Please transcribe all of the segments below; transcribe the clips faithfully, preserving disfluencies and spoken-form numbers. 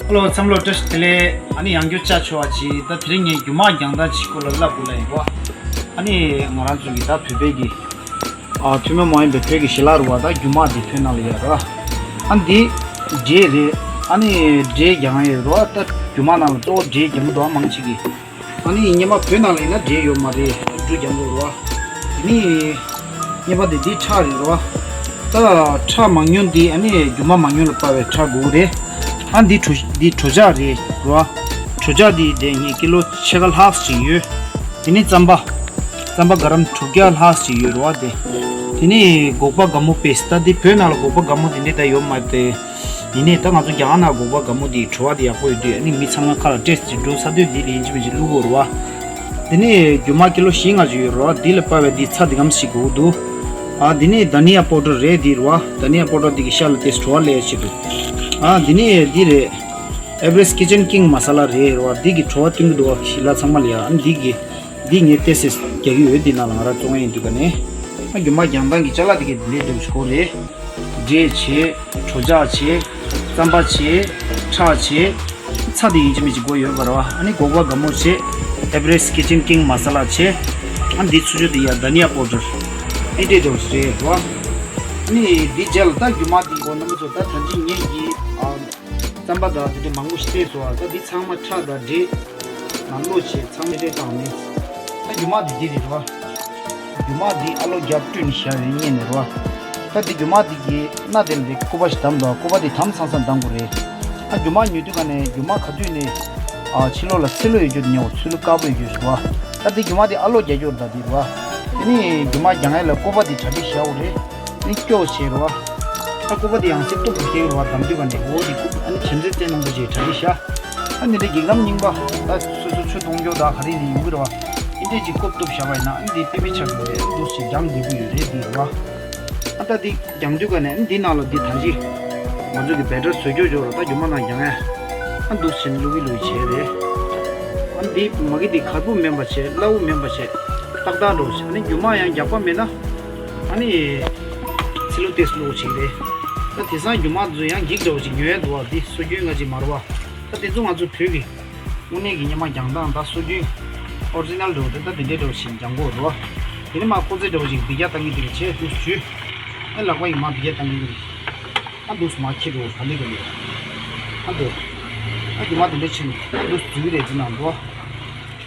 ཧེ་ལོ། འཚམས་ལོ། བཀྲ་ཤིས་བདེ་ལེགས། ཨ་ནི་ཡང་བསྐྱར་ཅིག་ཆོ་བ་ཅིག་ད་དེ་རིང་ངས་རྒྱུ་མ་རྒྱང་ཐག་ཅིག་སྐོར་ལ་ལབ་དགོས་ལ་ཡིན་པ། ཨ་ནི་ང་རང་ཚོ་གི་ད་བོད་པའི་གི་ཨ་ཐུན་མོང་མ་ཡིན་པའི་བོད་ཀྱི་ཞལ་ལག་རུ་བ་ད་རྒྱུ་མ་འདི་བོད་ནང་ལ་ཡོད་ར། ཨ་འདི་འབྲས་རེད། ཨ་ནི་འབྲས་རྒྱང་ཡོད་རུ་བ། ད་རྒྱུ་མ་ནང་ལ་གཙོ་བོ་འབྲས་རྒྱང་འདུག་མང་ཆེ་གི། ཨ་ནི་སྔོན་མ་བོད་ནང་ལ་ཡིན་ན་འབྲས་ཡོད་མ་རེད། འབྲུ་རྒྱང་པོ་རུ་བ། དེ་ནི་སྔོན་མ་དེ་འདི་ཁྲག་རེད་རུ་བ། ད་ཁྲག་མང་ཉུང་འདི་ཨ་ནི་རྒྱུ་མ་མང་ཉུང་ལ་དཔག་པའི་ཁྲག་དགོས་རེད། ཨ་འདི་གྲོ་འདི་གྲོ་ཆག་རེད་རུ་བ། གྲོ་ཆག་འདི་དེ་ངས་ཀི་ལོ་ཕྱེད་ཀ་ལྷག་ཅིག་ཡོད། དེ་ནི་རྩམ་པ། རྩམ་པ་ག་རམ་དྲུག་བརྒྱ་ལྷག་ཅིག་ཡོད་རུ་བ་དེ། དེ་ནི་སྒོག་པ་དགའ་མོ་པེས། ད་འདི་བོད་ནང་ལ་སྒོག་པ་དགའ་མོ་དེ་འདྲ་ད་ཡོད་མ་རེད། ཡིན་ནའི་ད་ང་ཚོ་རྒྱ་གར་ནང་སྒོག་པ་དགའ་མོ་དེའི་བྲོ་བ་དེ་ཡག་པོ་ཡོད་དུས་ཨ་ནི་མི་ཚང་མ་ཁ་ལ་ཏེས་ཅིག་འགྲོ་ས་དུས་འདི་ལ་ཡིན་གཅིག་མིན་གཅིག་བླུག་དགོས་རེད་བ། དེ་ནས་རྒྱུ་མ་ཀི་ལོ་བཞི་ལྔ་ཅིག་ཡོད་རེད་བ། འདི་ལ་དཔག་པའི་འདི་ཚྭ་འདི་གམ་ཞིག་དགོས་འདུག་ཨ་འདི་ནས་དྷ་ནི་ཡ་པའུ་ཌར་རེད་འདི་རེད་བ། དྷ་ནི་ཡ་པའུ་ཌར་འདི་གི་ཤ་ལ་ཏེས་བྲོ་བ་ལས་ཆེད་དུ། ཨ་འདི་ནས་འདི་རེད། Everest Kitchen King Masala རེད་རེད་བ། འདི་གི་བྲོ་བ་བསྟུན་གི་འདུག་བ། ཞི་ལ་ཚང་མ་ལ་ཡ། ཨ་འདི་གི་འདི་ངས་ཏེས་ཏེས་རྒྱག་གི་ཡོད། འདི་ནང་ལ་ང་རང་བཙོང་ཡ་ཡིན་དུས་ག་ནས། ཨ་རྒྱུ་མ་རྒྱང་ཐག་གི་ཅ་ལག་འདི་གི་འདི་འདྲ་འདྲ་ཞིག་དགོས་རེད། འབྲས་བྱས། གྲོ་ཆག་བྱས། རྩམ་པ་བྱས། ཁྲག་བྱས། ཚྭ་དེ་ཡིན་གཅིག་མིན་གཅིག་དགོས་ཡོད་པ་རེད་བ། ཨ་ནི་སྒོག་པ་དགའ་མོ་བྱས། Everest Kitchen King Masala བྱས། ཨ་འདི་ཚུར་ཕྱོགས་དེ་ཡ་དྷ་ནི་ཡ་པའུ་ཌར། ཨེ་འདྲས་འདྲ་བོ་ཞིག་རེད་བ། ཨ་ནི་འདི་རྗེས་ལ་ད་རྒྱུ་མ་འདི་གོ་རྣམ་པ་ཚོ་ད་ད་ཅི་ངེད་ཀྱིས་ཨ་རྩམ་པ་དང་དེ་འདྲས་མང་པོ་ཞིག་བལྟས་སོང་བ། ད་འདི་ཚང་མ་ཁྲག་དང་འབྲས་ནང་བླུགས་བྱས་ཚང་མ་འདྲས་བཏང་ནས། ད་རྒྱུ་མ་འདི་འདི་རེད་བ། རྒྱུ་མ་འདི་ཨ་ལོ་རྒྱབ་བཀྲུས་ནས་བཞག་ཡོད་སྔོན་ནས་རེད་བ། ད་འདི་རྒྱུ་མ་འདི་གི་སྣ་དེ་ལ་འདི་སྐུད་པ་ཞིག་བསྡམས་འདུག་སྐུད་པ་འདི་དམ་སང་སང་བསྡམ་དགོས་རེད། ཨ་རྒྱུ་མ་ཉོ་དུས་ག་ནས་རྒྱུ་མ་ག་དུས་ནས་ཨ་ཕྱི་ལོགས་ལ་ཚིལ་ལོ་ཡོད་རྒྱུ་དེ་ཉོ། ཚིལ་ལོ་དཀར་པོ་ཡོད་རྒྱུ་ཞིག་རེད་བ། ད་འདི་རྒྱུ་མ་འདི་ཨ་ལོ་རྒྱག་རྒྱུ་རེད། ད་འདི་རེད་བ། དེ་ནས་རྒྱུ་མ་རྒྱང་ཡ་ལ་སྐུད་པ་འདི་གྲ་སྒྲིག་བྱ་དགོས་རེད། ཨ་ནི་སྐྱོ་བྱས་རེད་བ། ཨ་སྐུད་པ་དེ་ཡང་སེ་སྟོབས་ཀྱིས་འཁྱེར་རེད་བ། བསྡམ་དུས་ག་ནས་འོ་དེ་སྐུད་ཨ་ནི་བྱེམ་ཟེ་རྩེ་རྣམ་པོ་ཅིག་གྲ་སྒྲིག་བྱ། ཨ་ནི་འདི་གི་ལམ་རྙིང་པ་ད་སོ་སོ་ཆུ་གཏོང་རྒྱུ་ད་ག་རེ་ནས་ཡོང་གི་རེད་བ། ཨིན་དེ་ཅིག་སྐུད་གཏུབ་བྱ་བ་ཡིན་ན་ཨ་ནི་འདི་པི་པི་ཆགས་ཀྱི་རེད། འདུག་ཅིག་འགྲམ་འདི་གུ་ཡོད་རེད་འདི་རེད་བ། ཨ་ད་འདི་རྒྱང་དུས་ག་ནས་ཨ་ནི་འདི་ནང་ལ་འདི་ད་ཅི་ང་ཚོ་གི་བེ་ཊར་བཟོ་རྒྱུ་འབྱོར་རོ། ད་རྒྱུ་མ་ནང་རྒྱང་ཡ། ཨ་འདུག་ཅིག་བླུག་གི་བླུག་གི་བྱས་རེད། ཨ་འདི་མ་གི་འདི་གར་པོ་མེད་པ་བྱས། སླ་བོ་མེད་པ་བྱས། ཏག་ཏག་འགྲོ་བྱས། ཨ་ནི་རྒྱུ་མ་ཡང་རྒྱག་པ་མེད་ན། ཨ་ནི་ཚིལ་ལུ་ཏེས་བླུག་ཅིག་རེད། ད་དེང་སང་རྒྱུ་མ་ཚོ་ཡང་འགྱིག་འདྲ་བོ་ཅིག་ཉོ་ཡ་འདུག་བ། འདི་སྲོལ་རྒྱུན་ང་ཅིག་མ་རེད་བ། ད་དེ་ཚོ་ང་ཚོ་བོད་ཀྱི་དངོས་གནས་ཀྱི་སྔོན་མ་རྒྱང་ཐག་ད་སྲོལ་རྒྱུན་ཨོ་རི་ཇི་ནལ་འདྲ་བོ་དེ་ད་དེ་འདྲའི་འདྲ་བོ་ཞིག་རྒྱང་གོ་རེད་བ། དེ་ནས་མ་ཁོ་ཚོའི་འདྲ་བོ་ཞིག་འབུད་རྒྱག་བཏང་གི་དེ་རེད་བྱས་དུས་སུ་ཇུས། ཨེ་ལག་པ་ཡིས་མ་འབུད་རྒྱག་བཏང་གི་རེད། ཨ་འདུག་སུ་མ་ཁྱེར་འགྲོ་ག་ལེ་ག་ལེ། ཨ་འདུག་ཨ་རྒྱུ་མ་དེ་འདྲ་ཕྱིན་ཨ་འདུག་སུ་འཛུལ་གི་རེད་ཅི་ནང་འགྲོ།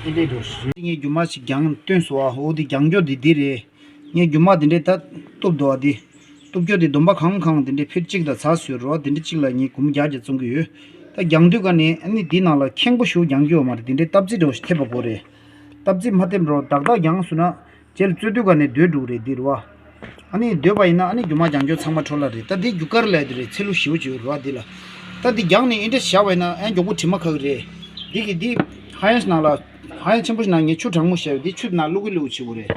ཨེ་འདྲའི་འདྲ་བོ་ཞིག་རེད། ངས་རྒྱུ་མ་ཞིག་རྒྱང་བཏོན་སོང་བ། འོ་དེ་རྒྱང་སྐྱོར་དེ་འདི་རེད། ངས་རྒྱུ་མ་དེ་འདྲས་ད་གཏུབ་འདུག་ཨ་དེ། གཏུབ་རྒྱུ་དེ་སྡོམ་པ་གང་གང་དེ་འདྲས་ཕེར་གཅིག་དང་ཚ་སུས་རོ་དེ་འདྲས་གཅིག་ལ་ངས་གུམ་བརྒྱ་བརྒྱ་བཙོང་གི་ཡོད། ད་རྒྱང་དུས་ག་ནས་ཨ་ནི་འདི་ནང་ལ་ཁེངས་པོ་ཞུ་རྒྱང་རྒྱུ་ཡོད་མ་རེད། དེ་འདྲས་སྟབས་རྩིས་འདྲ་བོ་ཞིག་ཐེབས་པ་དགོས་རེད། སྟབས་རྩིས་མ་ཐེབས་རོ་ཏག་ཏག་རྒྱང་སོང་ན་རྗེས་ལ་རྩོད་དུས་ག་ནས་སྡོད་འགྲོ་གི་རེད་འདི་རུ་བ། ཨ་ནི་སྡོད་པ་ཡིན་ན་ཨ་ནི་རྒྱུ་མ་རྒྱང་རྒྱུ་ཚང་མ་འཕྲོ་བརླག་རེད། ད་འདི་རྒྱུ་སྐར་ལས་དེ་རེད། ཚེ་ལུ་ཞེ་པོ་ཅིག་ཡོད་རེད་བ་འདི་ལ། ད་འདི་རྒྱང་ནས་ཨེ་འདྲས་བཞག་པ་ཡིན་ན་ཨ་མགྱོགས་པོ་དྲི་མ་ཁ་གི་རེད། འདི་གི་འདི་ཧ་ཡང་ནང་ལ་ཧ་ཡང་ཆེན་པོ་ཞིག་ནང་ངས་ཆུ་གྲང་མོ་བཤད་པའི་འདི་ཆུ་ནང་བླུག་གི་བླུག་གི་བྱེད་དགོས་རེད།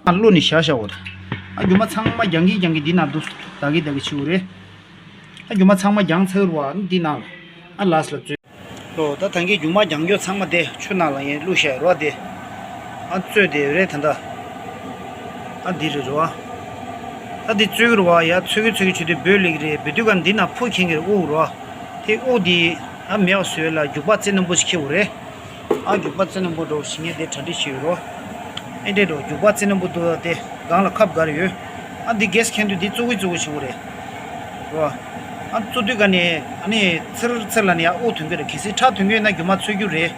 ཨ་བླུགས་ནས་བཞག་བཞག་འོ། ཨ་རྒྱུ་མ་ཚང་མ་རྒྱང་གིན་རྒྱང་གིན་འདི་ནང་འདུག་ད་གི་ད་གི་ཆུ་རེད། ཨ་རྒྱུ་མ་ཚང་མ་རྒྱང་ཚར་བ་འདི་ནང་ཨ་ལགས་ལ་བཙོས། ལོ་ད་ད་གི་རྒྱུ་མ་རྒྱང་སྐྱོར་ཚང་མ་དེ་ཆུ་ནང་ལ་ཡིན་བླུགས་བཞག་རོ་དེ། ཨ་བཙོས་དེ་རེད་ད་ད། ཨ་འདི་རེད་རོ། ད་འདི་བཙོས་གི་རོ་ཡ་ཚོས་གི་ཚོས་གི་ཆུ་དེ་བོད་ལེགས་རེད། བོད་དུས་ག་འདི་ནང་ཕུ་ཁེངས་གི་རེད་དབུགས་རོ། དེ་དབུགས་འདི་ཨ་མེ་བ་བཟོས་ལ་རྒྱུག་པ་རྩེ་རྣོན་པོ་ཞིག་ཁེ་བོ་རེད། ཨ་རྒྱུག་པ་རྩེ་རྣོན་པོ་འགྲོ་ཞིང་ངས་དེ་གྲ་སྒྲིག་བྱས་ཡོད་རོ། ཨེ་འདྲས་འགྲོ་རྒྱུག་པ་རྩེ་རྣོན་པོ་འདུག་དེ་སྒང་ལ་ཁབ་ག་རེ་ཡོད། ཨ་འདི་གེ་སི་ཁེན་དུས་འདི་བཙུགས་གི་བཙུགས་གི་བྱེད་དགོས་རེད། རོ། ཨ་བཙུགས་དུས་ག་ནས་ཨ་ནི་ཚིར་ཚིར་ལ་ནི་ཡ་དབུགས་ཐོན་གི་རེད། གལ་སྲིད་ཁྲག་ཐོན་གི་ཡོད་ན་རྒྱུ་མ་ཚོས་རྒྱུ་རེད།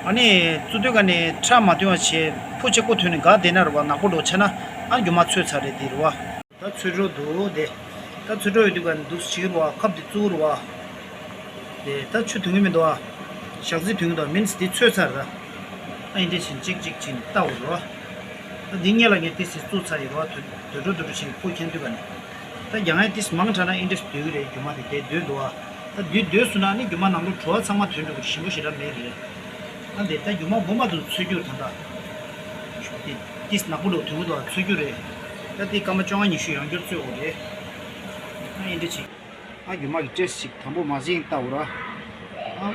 ཨ་ནི་བཙུགས་དུས་ག་ནས་ཁྲག་མ་ཐོན་བ་བྱས་ཕུ་ཆེ་ཀོ་ཐོན་ནས་ག་དེ་ན་རོ་བ་ནག་པོ་འགྲོ་ཆ་ན་ཨ་རྒྱུ་མ་ཚོས་ཚར་རེད་དེ་རོ་བ། ད་ཚོད་འགྲོ་འདུག་དེ། ད་ཚོད་འགྲོ་ཡོད་དུས་ག་འདུག་ཕྱིར་བ་ཁབ་དེ་བཙུགས་རུ་བ། དེ་ད་ཆུ་ཐུང་གི་མི་འདུག་ཨ། ཞག་རྩི་ཐུང་གི་འདུག་མིན་དེ་ཚོད་ཚར་ར། ཨ་ཡིན་དེ་བཞིན་གཅིག་གཅིག་བྱིན་ལྟ་འོ་རོ། ད་འདི་སྔས་ལ་ངས་དེ་སི་བཙུགས་ཚར་ཡོད་རོ། དུད་འགྲོ་དུད་འགྲོ་བྱིན་ཕོ་ཁྱེར་དུས་ག་ནས། ད་རྒྱང་ཡ་དེ་མང་དྲགས་ན་ཨིན་དྲེས་སྡོད་གི་རེད། རྒྱུ་མ་དེ་དེ་སྡོད་འདུག་ཨ། ད་དུས་སྡོད་སོང་ན་ནི་རྒྱུ་མ་ནང་ལོ་བྲོ་བ་ཚང་མ་ཐོན་འགྲོ་གི་ཞིམ་པོ་ཞེ་དྲག་མེད་རེད། ད་འདི་ད་རྒྱུ་མ་སྦོམ་པ་དུ་ཚོད་རྒྱུར་ད་ད། ཏིས་ནག་པོ་ལོ་དུང་དུ་ཚོད་རྒྱུ་རེད། ད་ཏི་སྐར་མ་བཅོ་ལྔ་ཉི་ཤུ་ཡང་བསྐྱར་ཚོད་འོ་རེད། ཨ་ཡིན་འདྲ་ཅིག་ཨ་རྒྱུ་མ་གི་སྤྲེས་ཤིག་དང་པོ་མ་བྱན་ལྟ་འོ་ར། ཨ་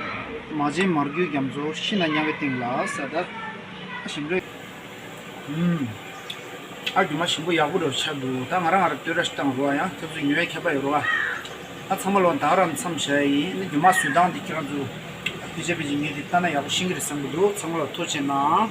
མ་བྱན་མར་རྒྱུ་རྒྱ་མཚོ་ཤི་ན་ཉ་བའི་སྟེང་ལ་ས་ད། ཨ་ཞིམ་རེད། ཨུམ། ཨ་རྒྱུ་མ་ཞིམ་པོ་ཡག་པོ་རེད་ཆགས་འདུག་ད་ང་རང་ང་རང་ལྟོས་ར་ཞིག་བཏང་རོ། ཡང་ཐབས་སུ་ཉོ་བའི་ཁྱད་པར་ཡོད་རོ། ད་ཚང་མ་ལོ་ད་རང་མཚམས་བཞག་ཡིན་ནི་རྒྱུ་མ་བཟོས་སྟངས་འདི་ཁྱེད་རང་ཚོ་ཕལ་ཆེར་ཕལ་ཆེར་ངས་འདི་ལྟ་ན་ཡག་པོ་ཤེས་ཀྱི་རེད་བསམ་གྱི་འདུག་ཚང་མ་ལ་ཐུགས་རྗེ་གནང་།